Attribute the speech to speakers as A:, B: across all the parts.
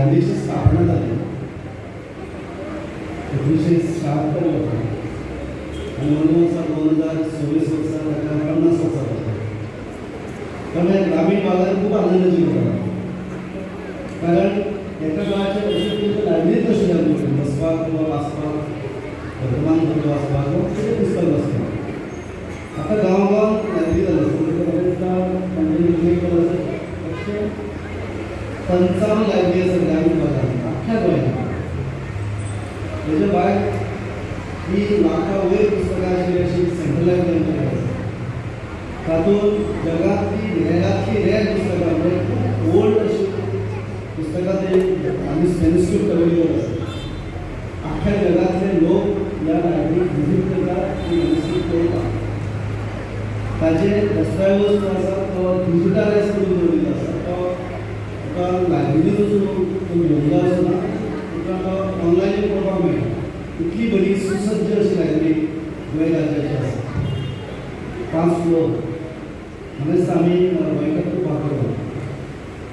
A: लायब्ररीची स्थापना जाली 1976 वर्सा आनी अंदू वर्सा 2026 वर्सा ताका 50 वर्सां जाता. त्यामुळे ग्रामीण भागात खूप आनंदाची गजाल, कारण एका काळाचेर अशी तुमच्या लायब्ररीत नाशिल्ली आमचे बसपाक किंवा वाचपाक, वर्तमानपत्र वाचपाक किंवा कितें पुस्तक वाचपाक. आतां गांव गांव लायब्ररी जाली. म्हाका दिसता म्हणजे उल्लेख केलो जाल्यार 155 लायब्ररी आसा ग्रामीण भागात आख्ख्या गोंयांत. तेच्या भायर ही लाखा वयर पुस्तकां आशिल्ली अशी सेंट्रल लायब्ररी आमच्याकडे आसा. तातूंत जगांतली रेरांतली रेर पुस्तकां, म्हणजे खूब ओल्ड अशी पुस्तकां ते आनी मॅन्युस्क्रिप्ट अवेलेबल आसा. आख्ख्या जगांतले लोक ह्या लायब्ररीक विजीट करतात, ती मॅन्युस्क्रिप्ट पळयतात. ताजे दस्तावेज जो आसा तो डिजिटलायज करून दवरिल्लो आसा. तो तुका लायब्ररीत वचून तूं घेवन जाय असो ना, तुका तो ऑनलायन पळोवपाक मेळटा. इतली बरी सुसज्ज अशी लायब्ररी गोंय राज्याची आसा. 5 फ्लोर. म्हाका दिसता आमी गोंयकार खूब भाग्यवान.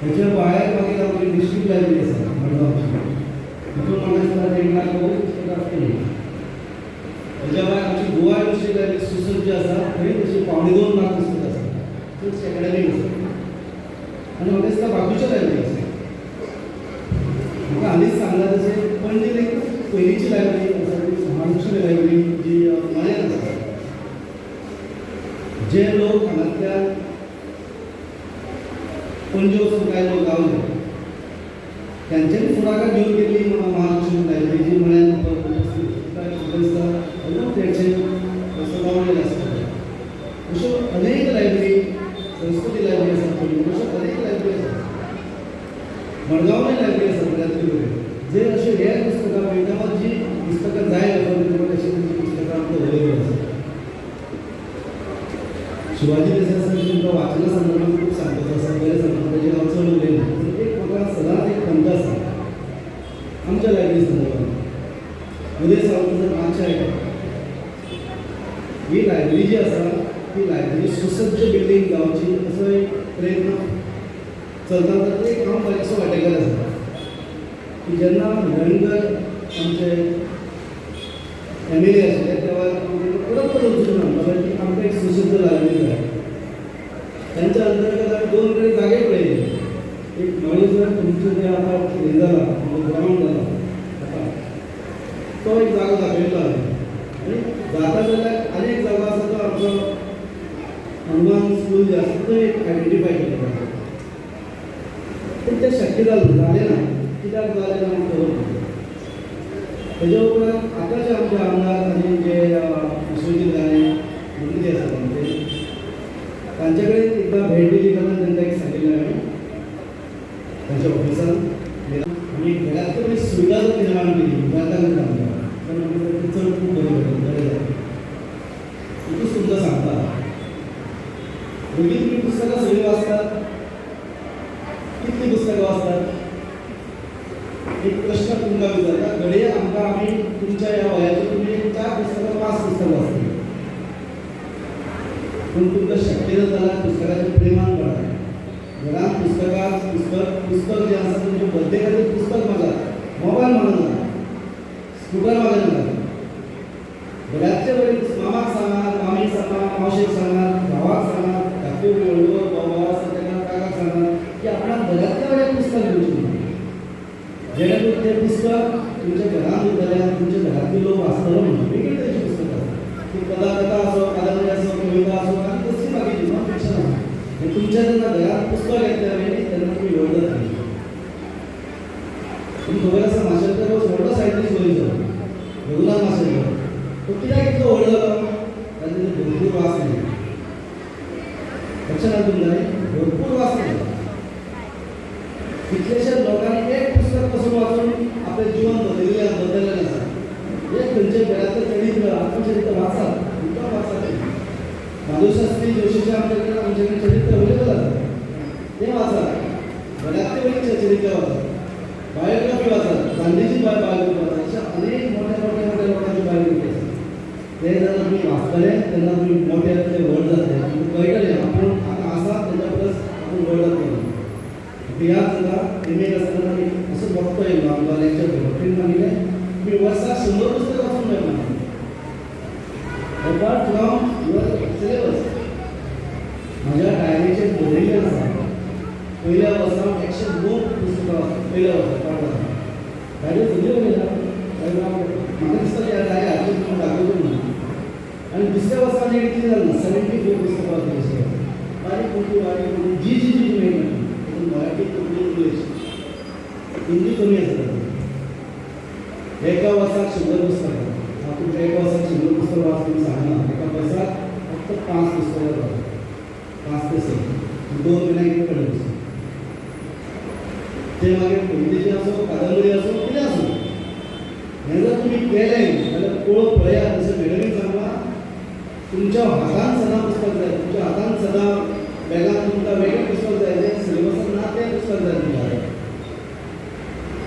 A: तेच्या भायर मागीर आमची डिस्ट्रिक्ट लायब्ररी आसा मडगांवची. तितून म्हाका दिसता 1.5 लाख वयर पुस्तकां आसतलीं. तेच्या भायर आमची गोवा युनिवर्सिटी लायब्ररी सुसज्ज आसा. थंय तशी 1.75 लाख पुस्तकां आसा, चडशी एकाडेमीक आसा. आनी म्हाका दिसता बाकीच्यो लायब्ररी आसा. म्हाका हालींच सांगलां तशें पणजेन एक पयलींची लायब्ररी आसा, ती महालक्ष्मी लायब्ररी जी मळ्यान आसा. जे लोक हांगांतल्यान पणजे वचून कांय लोक गावले, त्यांच्यानी फुडाकार घेवन गेल्ली महालक्ष्मी लायब्ररी जी मळ्यान उपस्थित, तिका म्हाका दिसता एकदम 150 असो गावलेले आसतले. अश्यो अनेक लायब्ररी, सरस्वती लायब्ररी आसा पणजे, अश्यो अनेक लायब्ररी आसा. मडगांवूय लायब्ररी आसा बऱ्यांतली बरी, जे अशे रेर पुस्तकां मेळटा वा जी पुस्तकां जाय लोकांक तशी तेंची पुस्तकां आमकां अवेलेबल आसा. शिवाजी देसाय सर, तुमकां वाचना संदर्भात खूब सांगपाचो आसा, बरें सांगता, तेजेर हांव चड उलयना. पूण एक म्हाका सदांच एक खंत आसा आमच्या लायब्ररी संदर्भात. उदय सावंत सर, मातशें आयका. ही लायब्ररी जी आसा ती लायब्ररी सुसज्ज बिल्डींग जावची असो एक प्रयत्न चलता. तर एक हांव असो वाटेकार आसा की जेन्ना हळर्णकर आमचे एमएलए आशिल्ले तेव्हा परत परत वचून म्हणटाले की आमकां एक सुसज्ज लायब्ररी जाय. त्यांच्या अंतर्गत आमी दोन कडेन जागे पळयले. एक नॉलेज तुमचें जें आतां हें जाला, ग्रावंड जाला आतां, तो एक जागो दाखयलो आमी. आनी जाता जाल्यार आनी एक जागो आसा, तो आमचो हनुमान स्कूल जे आसा तो एक आयडेंटिफाय केलो जाता. पूण तें शक्य जालें जालें ना. कित्याक जालें ना म्हाका खबर ना. तेज्या उपरांत आतांचे आमचे आमदार आनी जे विश्वजीत राणे मंत्री आसात आमचे, तांचे कडेन एकदां भेट दिली तेन्ना तांकां एक सांगिल्लें आमी, तांच्या ऑफिसान आमी घरांतली बरी सुविधा जर निर्माण केली विद्यार्थ्यां खातीर आमच्या, तर म्हाका ते चड खूब बरें जातलें, बरें जातलें. एकूच तुमकां सांगता, भुरगीं तुमी पुस्तकां सगळीं वाचतात? कितलीं पुस्तकां वाचतात? एक प्रश्न तुमकां विचारता. घडये आमकां आमी तुमच्या ह्या वयाचेर तुमी एक चार पुस्तकां, पांच पुस्तकां वाचतलीं. पूण तुमकां शक्य जाता जाल्यार पुस्तकाच्या प्रेमान पडात. घरांत पुस्तकां, पुस्तक पुस्तक जें आसा, तुमच्या बर्थडे खातीर पुस्तक मागात, मोबायल मागनाका, स्कुटर मागनाका. बऱ्याचशे बरें मामाक सांगात, मामीक सांगात, मावशेक सांगात, भावाक सांगात, धाकटे व्हडलो भाव आसा ताका, काकाक सांगात की आपणाक बऱ्यांतलें बरें पुस्तक घेवचें म्हणून, जेणे करून तें पुस्तक तुमच्या घरांत उरतलें आनी तुमच्या घरांतले लोक वाचतलो म्हणून. वेगळी तरेची पुस्तकां आसा. ती कथा कथा असो, कादंबरी असो, कविता असो आनी कसली बाकीची नॉन फिक्शन आसा. आनी तुमच्या जेन्ना घरांत पुस्तक येतलें न्ही, तेन्ना तुमी व्हड जातली. तुमकां खबर आसा, माशेलकर हो व्हडलो सायंटिस्ट गोंयचो, रघुनाथ माशेलकर. तो कित्याक इतलो व्हड जालो? कारण तेणें भरपूर वाचलें. लक्षात आसा तुमकां न्ही? भरपूर वाचलें. कितलेशेच लोकांनी एक पुस्तक पासून वाचून आपलें जिवन बदलिल्लें बदललेलें आसा. एक खंयचें घरांतलें चरित्र, आत्मचरित्र वाचात, मुद्दाम वाचात तें. माधवशास्त्री जोशीचें आमचे कडेन चरित्र अवेलेबल आसा, तें वाचात. बऱ्यांतले बरी चरित्र वाचात, बायोग्राफी वाचात, गांधीजी बायोग्राफी वाचात. अशा अनेक मोठ्या मोठ्या मोठ्या लोकांची बायोग्राफी आसा. ते जेन्ना तुमी वाचतले तेन्ना तुमी मोठे जातले, व्हड जातले. तुमकां कळटलें आपूण आतां आसा तेच्या परस आपूण व्हड जातलो. म्हाका याद जाता, एम एक आसतना एक असो वक्तो येयलो आमकां लेक्चर दिलो. तेणी सांगिल्लें, तुमी वर्साक 100 पुस्तक वाचूंक जाय म्हणून, अपार्ट फ्रॉम your syllabus. म्हज्या डायरीचेर बरयल्लें आसा, पयल्या वर्सा 102 पुस्तकां वाचलीं. पयल्या वर्सा, पांच वर्सां डायरी सगळी बरयला. म्हाका दिसता ह्या डायरी हाचेर तुमकां दाखयतो म्हणून. आनी दुसऱ्या वर्सा आनी कितें जालें ना, 74 पुस्तकां वाचलीं. दुसऱ्या वर्सा बारीक मोठी, बारीक मोठी जी जी जी मेळटा तातूंत मराठी, कोंकणी, इंग्लीश, हिंदी कमी आसा तातूंत. एका वर्साक 100 पुस्तकां. हांव तुमकां एका वर्साक 100 पुस्तकां वाच म्हणून सांगना. एका वर्साक फक्त पांच पुस्तकां वाच, 5 ते 6. 2 म्हयन्याक एक पडलें पुस्तक. तें मागीर कवितेचें आसूं, कादंबरी आसूं, कितें आसूं, हें जर तुमी केलें जाल्यार पळोवप पळयात, जशें मॅडमीन सांगलां, तुमच्या हातान सदां पुस्तक जाय. तुमच्या हातान सदां, बॅगान तुमकां वेगळें पुस्तक जाय. जें सिलेबसान ना तें पुस्तक जाय तुमच्या हातान.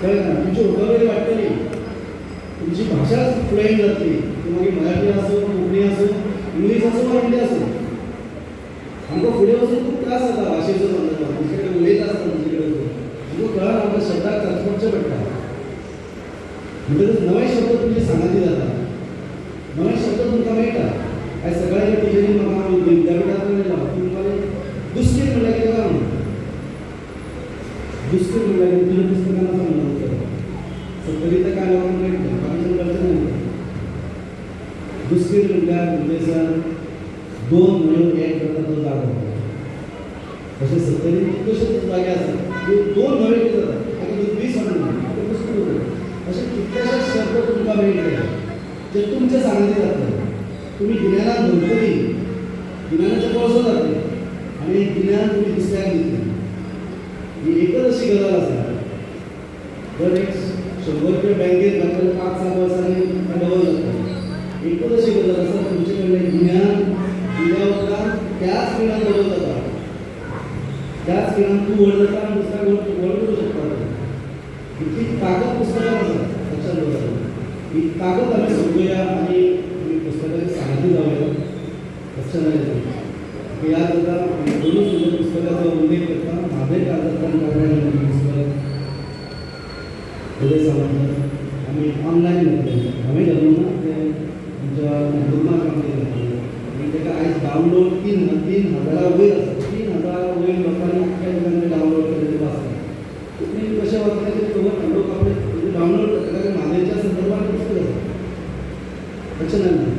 A: कळ्ळें ना? तुमची वोकेबलरी वाडटली, तुमची भाशा फ्लुएंट जातली. ती मागीर मराठी आसूं, कोंकणी आसूं, इंग्लीश आसूं वा हिंदी आसूं. आमकां फुडें वचून खूब त्रास जाता भाशेचो संदर्भात. तुमचे कडेन उलयता आसतना तुमचे कडेन वचून आमकां कळना, आमकां शब्दाक चडचें पडटा. म्हणटकच नवे शब्द तुमचे सांगाती जाता, नवे शब्द तुमकां मेळटा. आयज सकाळी एका टिचरीन म्हाका, विद्यापिठांतल्यान येयला, ती म्हणपाली, दुस्कीर म्हणल्यार कितें काय म्हणून. दुस्कीर म्हणल्यार कितें? तुज्या पुस्तकान आसा म्हणून उत्तर. सत्तरी तर कांय लोकांक मेळटलें, बाकीच्यांक कळचें ना. दुस्कीर म्हणल्यार म्हणजे दोन न्हंयो एक जाता तो जागो. तशें सत्तरी कितल्योश्योच जागे आसात त्यो दोन न्हंयो कितें जाता, ताका दुदवीस म्हणटा, ताका दुस्कीर उरता. अशे कितलेशेच शब्द तुमकां मेळटले जे तुमचे सांगाती जातले. तुमी गिन्यानान भरतली, गिन्यानाचें कळसो जातले आनी गिन्यान तुमी दुसऱ्यांक दितले. ही एकच अशी गजाल आसा, जर एक 100 रुपया बँकेत घातले, 5-7 वर्सांनी डबल जाता. एकच अशी गजाल आसा, तुमचे कडलें गिन्यान दिल्या उपरांत त्याच खिणान डबल जाता. त्याच खिणान तूं व्हड जाता आनी दुसऱ्याक व्हड व्हड करूं शकता तूं. इतली ताकद पुस्तकान आसा, लक्षात दवरात. ही ताकद आमी समजुया आनी आमी पुस्तकाची सांगाती जावया. लक्षात आयलें? याद जाता, दोनूच तुमच्या पुस्तकाचो उल्लेख करता. म्हादय काळजांतल्यान काडलें पुस्तक उदय सावंत. आमी ऑनलायन घातलें. हांवें घालूंक ना तें, आमच्या गुरुमा कामतीन घातलें आनी ताका आयज डावनलोड 3000 वयर आसा. 3000 वयर लोकांनी आख्ख्या जगान ते डावनलोड केलें, ते वाचलें. कोंकणीन कशें वाचलें तें खबर ना. लोक आपले म्हणजे डावनलोड करता, कारण म्हादयच्या संदर्भात पुस्तक आसा. लक्षात आयलें?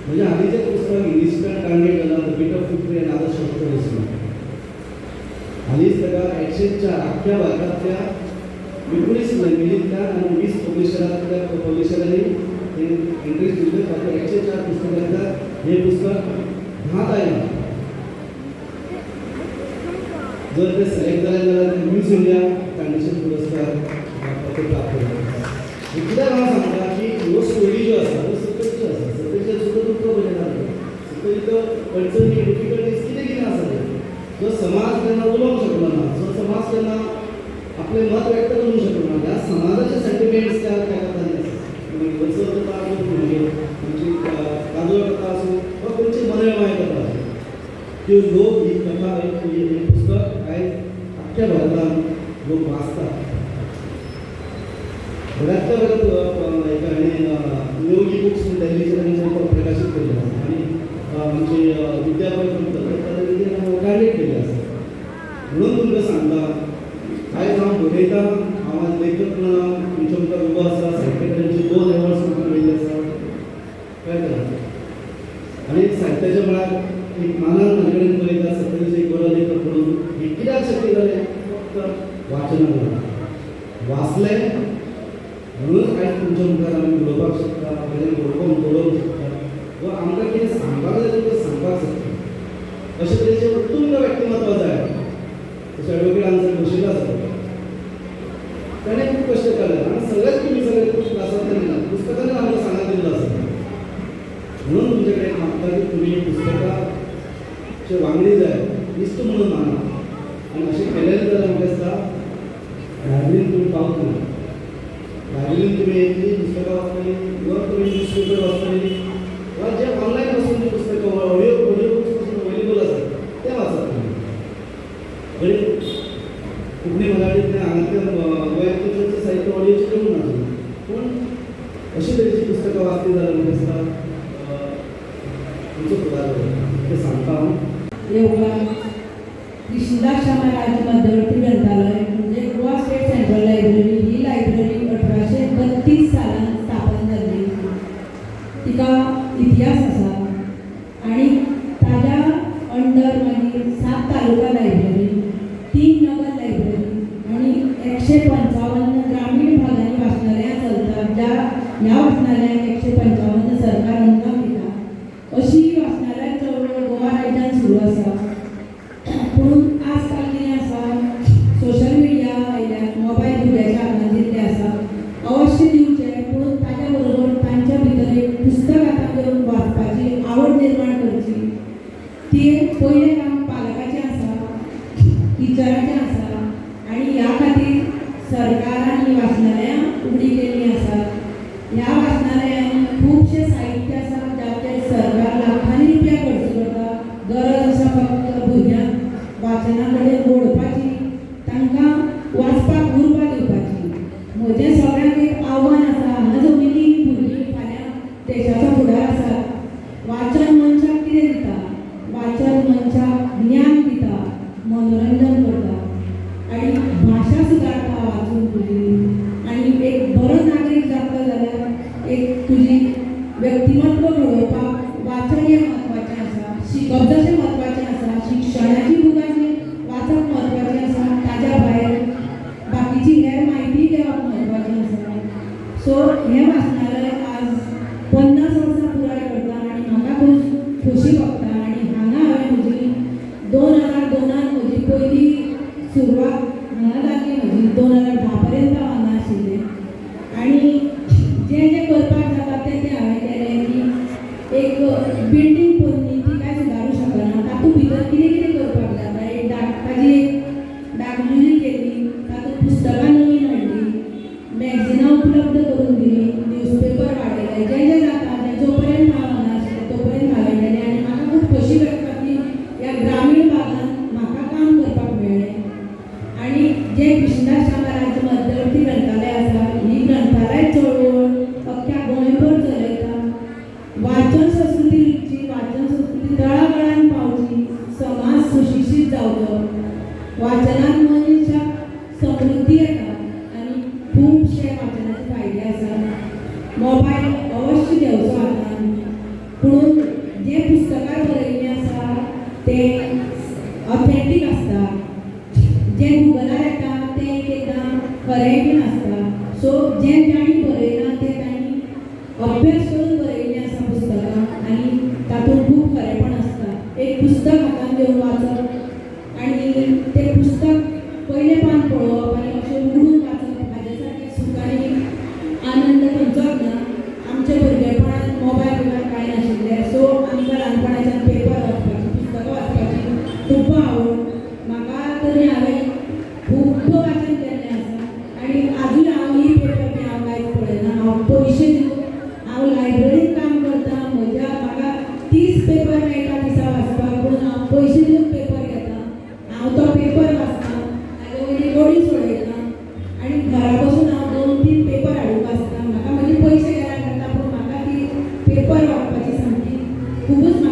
A: म्हणजे हालींचें पुस्तक इंग्लिशींतल्यान ट्रान्सलेट जालां, The Bitter Fruit Tree and Other Short Stories. हालींच ताका 104 आख्ख्या भारतांतल्या 19 लँग्वेजींतल्यान आनी 20 पब्लिशरांतल्या पब्लिशरांनी ते एंट्रीज दिल्ल्यो. तातूंत 104 पुस्तकांतल्यान हें पुस्तक धांत आयलां. जर ते सिलेक्ट जालें जाल्यार ते न्यूज इंडिया फावंडेशन पुरस्कार ते प्राप्त जाता. कित्याक हांव सांगता की ह्यो स्टोरी ज्यो आसा त्यो सत्तरीच्यो आसा. सत्तरीचेर सुद्दां तुमकां बरयला. सत्तरीचो अडचणी, डिफिकल्टीज कितें कितें आसा तें, जो समाज केन्ना उलोवंक शकलो ना, जो समाज केन्ना आपलें मत व्यक्त करूंक शकलो ना, ह्या समाजाचे सेंटिमेंट्स त्या त्या कथांनी आसा. मागीर वचत कथा आसूं, मागीर आमची काजूळ कथा आसूं वा खंयची मनयमाय कथा आसूं, त्यो लोक ही कथा, हें पुस्तक आयज आख्ख्या भारतांत लोक वाचतात. बऱ्याचशा बऱ्याच हेका हाणें योगी बुक्स दिल्लीचे तांणी प्रकाशीत केल्लें आसा आनी आमची विद्यापीठ म्हणटा ताणें कायलेट केल्लें आसा. म्हणून तुमकां सांगता, आयज हांव बरयतां, हांव आज लेखक म्हणून हांव तुमच्या मुखार उबो आसा. साहित्यकारांचे दोन एवॉर्ड्स म्हाका मेळिल्ले आसा. कळटा? आनी साहित्याच्या मळार एक मानान म्हजे कडेन पळयता, सत्तरीचो एक बरो लेखक म्हणून. हें कित्याक शक्य जालें? फक्त वाचनाक लागून. वाचलें म्हणूनच आयज तुमच्या मुखार आमी उलोवपाक शकता, वेल्यान बरोवपाक बरोवंक शकता वा आमकां कितें सांगपाक जाय तें सांगपाक शकता. अशें तरेचें उत्तुंग व्यक्तिमत्व जाय. तशें एडवोकेट आन्सर बशिल्लो आसा, ताणें खूब कश्ट काडले आनी सगळेच तुमी सगळे खूब त्रासांतल्यान येयला. पुस्तकांनी आमकां सांगात दिल्लो आसा. म्हणून तुमचे कडेन मागता की तुमी पुस्तकाचे वांगडी जाय, इश्ट म्हणून माना. आनी अशें केलें जाल्यार म्हाका दिसता लायब्ररीन तुमी पावतली. लायब्ररीन तुमी येतली, पुस्तकां वाचतली वा तुमी न्यूज पेपर वाचतली वा जे ऑनलायन पासून जी पुस्तकां, ऑडियो बुक्स पासून अवेलेबल आसात ते वाचात तुमी. म्हणजे कोंकणी मराठींतल्यान हांगांतल्या गोंयांतले चडशे साहित्य तुमचो फुडार ते सांगता हांव.
B: येवकार. कृष्णदास शामा राज्य मध्यवर्ती ग्रंथालय म्हणजे गोवा स्टेट सेंट्रल लायब्ररी ही लायब्ररी 1832 सालान स्थापन जाल्ली. तिका इतिहास आसा आनी ताज्या अंडर मागीर 7 तालुका लायब्ररी, 3 नगर लायब्ररी आनी 155 ग्रामीण भागांनी वाचनालयां चलतात, ज्या ह्या वाचनालयांक 155 सरकार अनुदान दिता. अशी ही वाचनालय चळवळ गोवा राज्यान सुरू आसा. पूण आजकाल कितें आसा, सोशल मिडिया आयल्या, मोबायल भुरग्याच्या हातान दिल्ले आसा, अवश्य दिवचे, पूण ताज्या बरोबर तांच्या भितर एक पुस्तक हातान घेवन वाचपाची आवड निर्माण करची. ती पयलें काम पालकाचें आसा, टिचराचें आसा आनी ह्या खातीर सरकारान ही वाचनालयां उगडी केल्लीं आसात. ह्या वाचनालयांनी खुबशें साहित्य आसा जाचेर सरकार लाखांनी रुपया खर्च करता. गरज आसा फक्त भुरग्यांक वाचना कडेन ओडपाची, तांकां वाचपाक उर्बा दिवपाची. म्हजें सगळ्यांक एक आव्हान आसा, हांगा जमिल्लीं भुरगीं फाल्यां देशाचो फुडार आसात. वाचन मनशाक कितें दिता? वाचन मनशाक ज्ञान दिता, मनोरंजन करता आनी भाशा सुदारता वाचून तुजी, आनी एक बरो नागरीक जातलो जाल्यार एक तुजी व्यक्तिमत्व घडोवपाक वाचन हें म्हत्वाचें आसा. शिकप जशें म्हत्वाचें आसा, शिक्षणाची बुकां जी वाचप म्हत्वाचें आसा, ताज्या भायर बाकीची हेर म्हायती घेवप म्हत्वाचें आसा. सो हें वाचनालय आज 50 वर्सां पुराय करता आनी म्हाका खूब खोशी भोगता. आनी हांगा हांवें म्हजी 2002 म्हजी पयली सुरवात हांगा जाली म्हजी. 2010 पर्यंत हांव हांगा आशिल्लें आनी जें जें करपाक जाता तें तें हांवें केलें. की एक बिल्डींग पोन्नी, ती कांय सुदारूंक शकना, तातूंत भितर कितें कितें करपाक जाता, एक ताजी एक डागडुजी केली, तातूंत पुस्तकां नवीन हाडली, मॅगझिनां उपलब्ध करून दिली, न्यूजपेपर वाडयले, जें जें जाता तें जो पर्यंत हांव हांगा आशिल्लें तो पर्यंत हांवें केलें. आनी म्हाका खूब खोशी भोगता की ह्या ग्रामीण भागांत म्हाका काम करपाक मेळ्ळें. आनी जें कृष्णदास शामा राज्य मध्यवर्ती ग्रंथालय आसा, ही ग्रंथालय चळवळ अख्ख्या गोंयभर चलयता. वाचन संस्कृती रुजची, वाचन संस्कृती तळागाळान पावची, समाज सुशिक्षीत जावचो. वाचनान मनशाक समृद्धी येता आनी खुबशे वाचनाचे फायदे आसात. मोबायल अवश्य घेवचो हातान, पूण जें पुस्तकार बरयल्लें आसा तें ऑथेंटीक आसता, जें गुगलार येता तें एक एकदां खरेंय बी नासता. सो जें जांणी बरयलां तें तांणी अभ्यास करून बरयल्लीं आसा पुस्तकां आनी तातूंत खूब खरेंपण आसता. एक पुस्तक हातान घेवन वाचप आनी तें पुस्तक पयलें पान पळोवप आनी अशें उगडून वाचप हाजे सारकें सूख आनी आनंद खंयचोच ना. आमच्या भुरगेपणांत मोबायल बिबायल कांय नाशिल्लें, सो आमकां ल्हानपणाच्यान पेपर वाचपाची, पुस्तकां वाचपाची खूब आवड. म्हाका तरी हांवें खूब वाचन केल्लें आसा आनी आजून हांव ई पेपर बी हांव कांयच पळयना. हांव पयशे दिवन हांव लायब्ररींत काम करता, म्हज्या म्हाका 30 पेपर मेळटा दिसा वाचपाक, पूण हांव पयशे दिवन पेपर घेता, हांव तो पेपर वाचता, ताजे वयली गोडी सोडयता आनी घरा बसून हांव 2-3 पेपर हाडून वाचता. म्हाका म्हजे पयशे गेल्यार करता, पूण म्हाका ती पेपर वाचपाची सामकी खुबूच